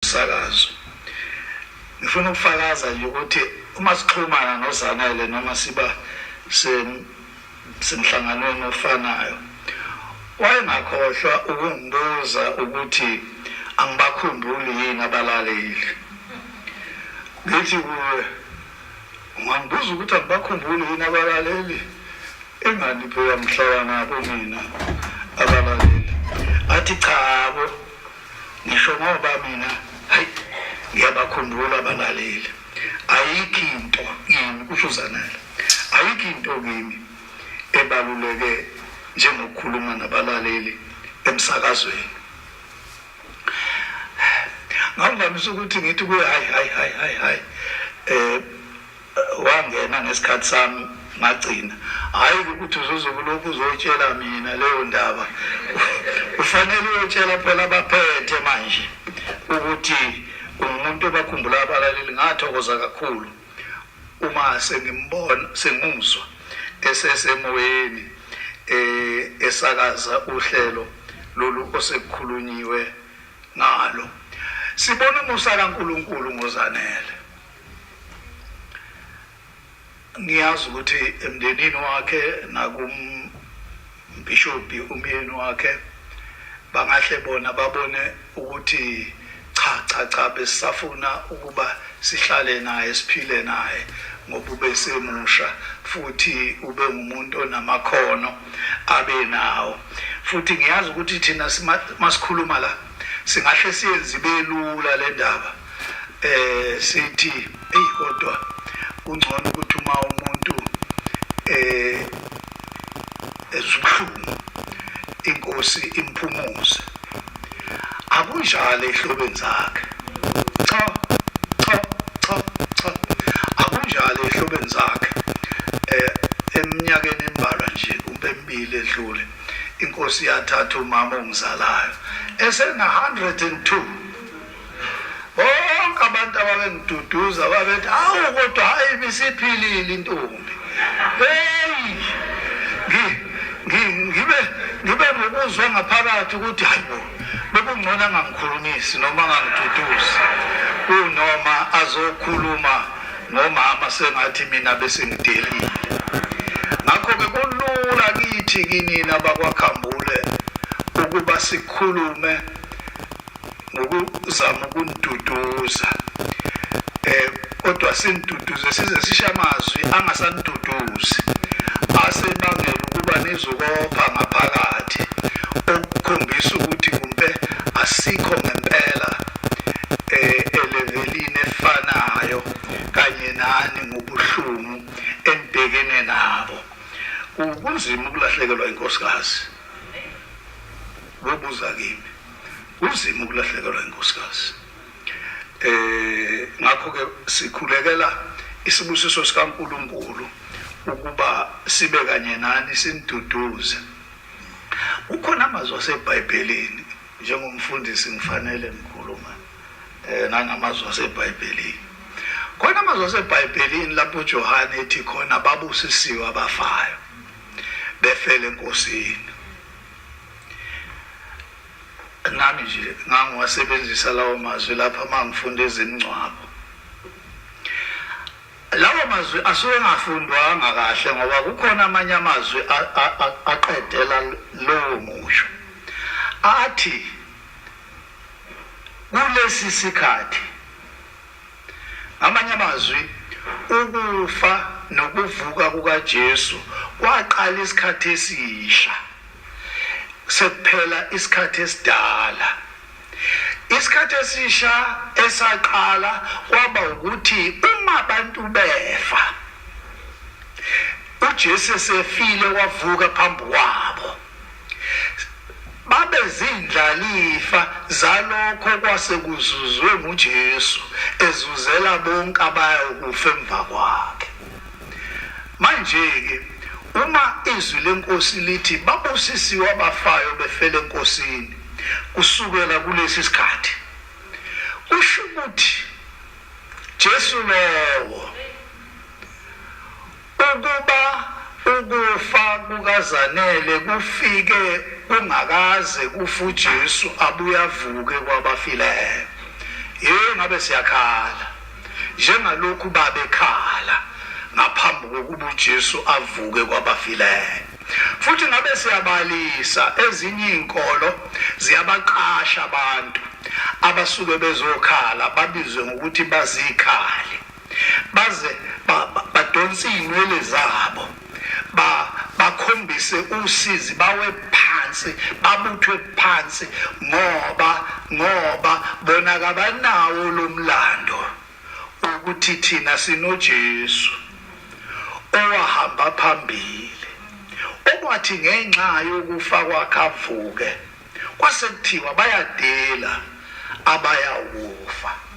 Umsakazo. Ngifuna ukufakaza nje ukuthi uma sixhumana noZanele noma siba semhlanganweni ofanayo, wayengakhohlwa ukungibuza ukuthi angibakhumbuli yini abalaleli. Ngithi kuye, ungangibuza ukuthi angibakhumbuli yini abalaleli? Engani phela ngihlala nabo mina abalaleli. Athi chabo, Ngisho ngoba mina hayi ngiyabakhumbula abalaleli. Ayikho into kimi kusho uZanele. Ayikho into kimi ebaluleke njengokukhuluma nabalaleli emsakazweni. Ngangivamise ukuthi ngithi kuye hayi hayi hayi hayi hayi eh Wangena ngesikhathi sami ngagcina. Hhayi ukuthi uzozokulokhu uzotshela mina leyo ndaba. Ufanele uyotshela phela abaphethe manje ukuthi ungumuntu obakhumbula abalaleli. Ngathokoza kakhulu uma sengimbona sengimuzwa esesemoyeni eh esakaza uhlelo lolu osekukhulunyiwe ngalo. Sibona umusa kaNkulunkulu ngoZanele. Ngiyazi ukuthi emndenini wakhe nakumbhishobhi umyeni wakhe bangahle bona babone ukuthi cha cha cha besisafuna ukuba sihlale naye siphile naye ngoba ubesemusha futhi ube ngumuntu onamakhono abe nawo futhi ngiyazi ukuthi thina masikhuluma la singahle siyenze ibe lula le ndaba eh sithi eyi kodwa kungcono ukuthi uma umuntu eh ezubuhlungu inkosi imphumuze akunjalo ehlobeni zakhe cha cha cha cha akunjalo ehlobeni zakhe eh eminyakeni embalwa nje kumbe emibili edlule inkosi yathatha umama ongizalayo esena 102 Bonke abantu ababengiduduza babethi awu kodwa hayi ibisiphilile intombi. Hey ngibe ngibe nokuzwa ngaphakathi ukuthi hayibo bekungcono angangikhulumisi noma angangiduduzi kunoma azokhuluma ngomama sengathi mina bese ngidelile. Ngakho-ke kulula kithi kinina bakwaKhambule ukuba sikhulume ngokuzama ukuniduduza eh kodwa siniduduze size sishe amazwi angasaniduduzi asebangela ukuba nizokopha ngaphakathi okukhombisa ukuthi kumpe asikho ngempela eh elevelini efanayo kanye nani ngobuhlungu enibhekene nabo. Kunzima ukulahlekelwa inkosikazi. Wobuza kimi. Kunzima ukulahlekelwa inkosikazi. Eh ngakho ke sikhulekela isibusiso sikaNkuluNkulu ukuba sibe kanye nani siniduduze. Kukhona amazwi aseBhayibhelini njengomfundisi ngifanele ngikhuluma eh nangamazwi aseBhayibhelini. Khona amazwi aseBhayibhelini lapho uJohane ethi khona babusisiwe abafayo befele eNkosini. Nami nje ngangiwasebenzisa lawo mazwi lapha uma ngifunda ezemingcwabo. Lawo mazwi asuke engafundwanga kahle ngoba kukhona amanye amazwi aqedela lowo musho. Athi kulesi sikhathi, ngamanye amazwi, ukufa nokuvuka kukaJesu kwaqala isikhathi esisha. Sekuphela isikhathi esidala. Isikhathi esisha esaqala kwaba ukuthi uma abantu befa, uJesu esefile wavuka phambi kwabo, babezindlalifa zalokho kwase kuzuzwe nguJesu ezuzela bonke abayokufa emva kwakhe. Manje-ke uma izwi leNkosi lithi babusisiwe abafayo befela eNkosini kusukela kulesi sikhathi, kusho ukuthi Jesu lowo ukuba ukufa kukaZanele kufike kungakaze kufe uJesu abuye avuke kwabafileyo. ngabe siyakhala njengalokhu babekhala ngaphambi kokuba uJesu avuke kwabafileyo. Futhi ngabe siyabalisa ezinye izinkolo ziyabaqasha abantu abasuke bezokhala babizwe ngokuthi bazikhali baze badonse izinwele zabo ba bakhombise usizi bawe phansi babuthwe phansi ngoba ngoba bona kabanawo lomlando ukuthi thina sinoJesu owahamba phambili okwathi ngenxa yokufa kwakhe avuke kwase kuthiwa bayadela abayawufa.